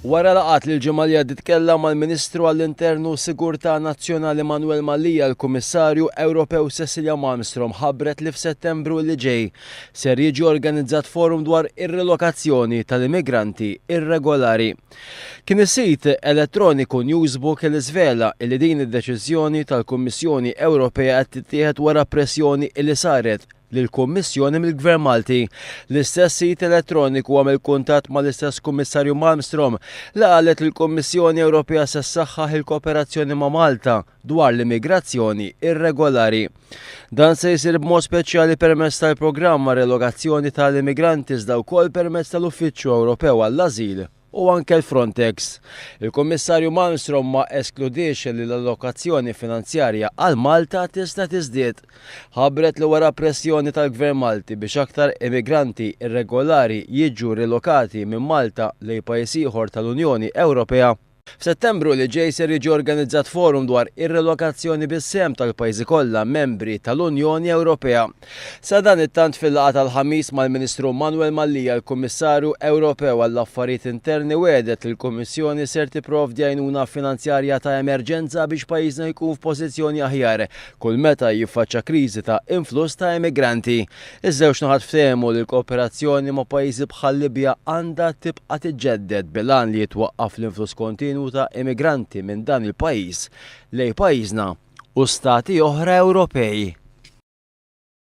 Wara laqgħat li l-ġimgħa li għaddiet kellha mal-Ministru għall-Intern u Sigurtà Nazzjonali Manuel Mallia, l-Kummissarju Ewropew Cecilia Malmstrom ħabbret li f'Settembru li ġej ser jiġi organizzat forum dwar ir-rilokazzjoni tal-immigranti irregolari. Kien is-sit elettroniku Newsbook li żvela li din id-deċiżjoni tal-Kummissjoni Ewropea qed tittieħed wara pressjoni li saret lill-Kummissjoni mill-Gvern Malti. L-istess sit elettroniku għamel kuntatt mal-istess Kummissarju Malmstrom li qalet li l-Kummissjoni Ewropea se ssaħħaħ il-kooperazzjoni ma' Malta dwar l-immigrazzjoni irregolari. Dan se jsir b'mod speċjali permezz tal-programm għar-relokazzjoni tal-immigranti iżda wkoll permezz tal-Uffiċċju Ewropew għall-Ażil u anke l-Frontex. Il-Kummissarju Malmstrom ma eskludiex li l-allokazzjoni finanzjarja għal Malta tista' tiżdied. Ħabbret li wara pressjoni tal-Gvern Malti biex aktar immigranti irregolari jiġu rilokati minn Malta lejn pajjiż ieħor tal-Unjoni Ewropea, F'Settembru li ġej ser jiġi organizzat forum dwar ir-rilokazzjoni bis-sehem tal-pajjiżi kollha membri tal-Unjoni Ewropea. Sadanittant fil-laqgħa tal-Ħamis mal-Ministru Manuel Mallia l-Kummissarju Ewropew għall-Affarijiet Interni wegħdet li l-Kummissjoni ser tipprovdi għajnuna finanzjarja ta' emerġenza biex pajjiżna jkun f'pożizzjoni aħjar kull meta jiffaċċa kriżi ta' influss ta' immigranti. Iż-żewġ naħat ftehmu li l-kooperazzjoni ma' pajjiżi bħal-Libja għandha tibqa' tiġġedded bil-għan li jitwaqqaf l-influss kontinwu ta' immigranti minn dan il-pajjiż lejn pajjiżna u stati oħra Ewropej.